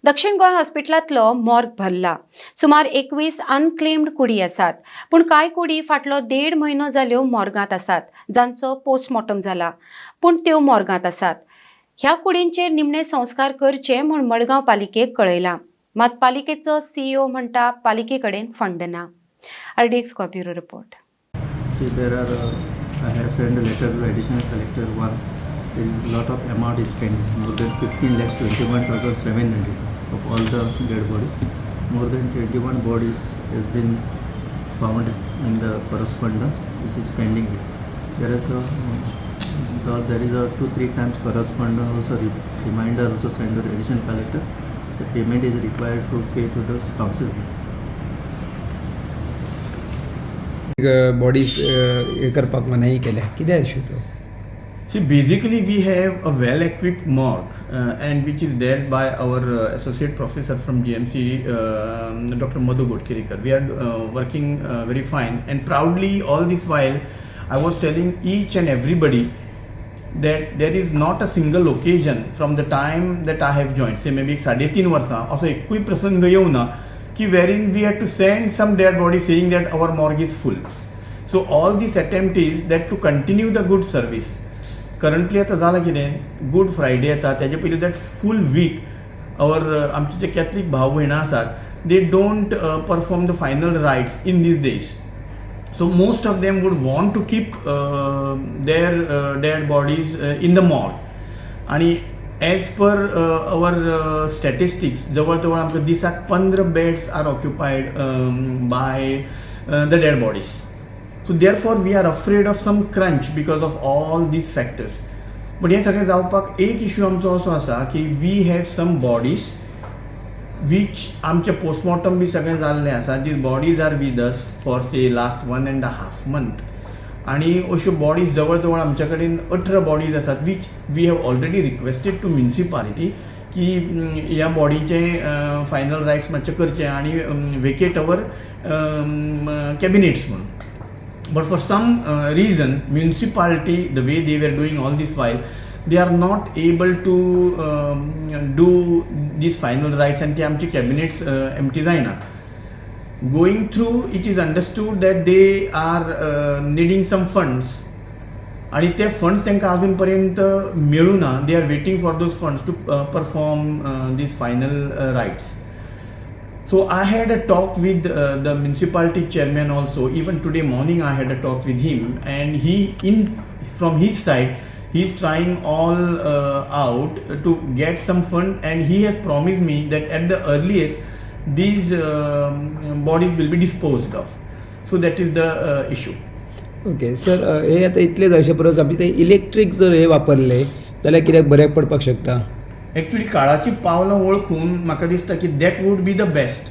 दक्षिण गोंय हॉस्पिटलांतलो मॉर्ग भरला. सुमार 21 अनक्लेम्ड कुडी आसात, पूण कांय कुडी फाटलो देड म्हयनो जाल्यो मॉर्गांत आसात, जांचो पोस्टमॉर्टम जाला पूण त्यो मॉर्गांत आसात. ह्या कुडींचेर निमणे संस्कार करचे म्हूण मडगांव पालिकेक कळयलां. मात पालिकेचो सीईओ म्हणटा, पालिके कडेन फंड ना. RDX Goa, bureau report. See, there are, I have sent a letter to additional collector one. There is a lot of amount is pending, more than 15,21,700 of all the dead bodies. More than 21 bodies has been found in the correspondence, which is pending. There is a two, three times correspondence also, reminder also sent to the additional collector. The payment is required to pay to the council. Bodies हे करपाक मनाई केल्या, कितें issue तो? See, basically, we have a well-equipped morgue, and which is there by our associate professor from GMC, Dr. Madhu Gotkhirikar. We are working very fine and proudly all this while. I was telling each and everybody that there is not a single occasion from the time that I have joined, say maybe 3.5 वर्सां, असो एकूय प्रसंग येवना ना की wherein we had to send some dead body saying that our morgue is full. So all this attempt is that to continue the good service. Currently आतां जालां कितें, गुड फ्रायडे येता तेजे पयलीं that full week our आमचे जे Catholic भाव भयणां आसात, they don't perform the final rites in these days. So most of them would want to keep their dead bodies in the morgue. आणि एज पर our statistics, जवळ जवळ आमकां दिसाक 15 beds are occupied by the dead bodies. So therefore we are afraid of some crunch because of all these factors. But हें सगळें जावपाक एक issue आमचो असो आसा की we have some bodies which आमचें पोस्टमॉर्टम बी सगळें जाल्लें आसा. These bodies are with us for, say, last one and a half month. आनी अश्यो बॉडीज जवळ जवळ आमच्या कडेन 18 बॉडीज आसात, which we have already requested to municipality की ह्या बॉडीचें फायनल रायट्स मातशें करचें आनी वेकेट our कॅबिनेट्स म्हणून. But for some reason, municipality, the way they were doing all this while, they are not able to do these final rites and ते आमचे cabinets empty जायना. Going through, it is understood that they are needing some funds आणि ते funds तांकां अजून पर्यंत मेळूं ना. They are waiting for those funds to perform these final rites. So I had a talk with the municipality chairman also. Even today morning I had a talk with him, and he in from his side, he is trying all out to get some fund, and he has promised me that at the earliest these bodies will be disposed of. So that is the issue. Okay sir, हे आतां इतलें जावचे परस आमी ते electric जर हे वापरले जाल्यार कित्याक बऱ्याक पडपाक शकता? एक्चुअली काळाची पावलां वळखून म्हाका दिसता की that would be the best,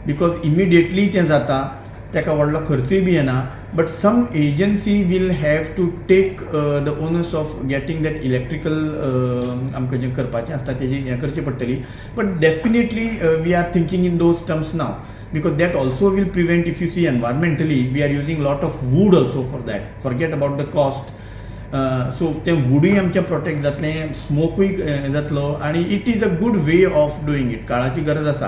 because immediately तें जाता, ताका व्हडलो खर्चूय बी येना. But some agency will have to take the onus of getting that electrical आमकां जें करपाचें आसता तेजें हें करचें पडटली. But definitely we are thinking in those terms now, because that also will prevent. If you see, environmentally, we are using lot of wood also for that. Forget about the cost. So तें वुडूय आमचें protect जातलें, स्मोकूय जातलो आनी it is a good way of doing it. काळाची गरज आसा.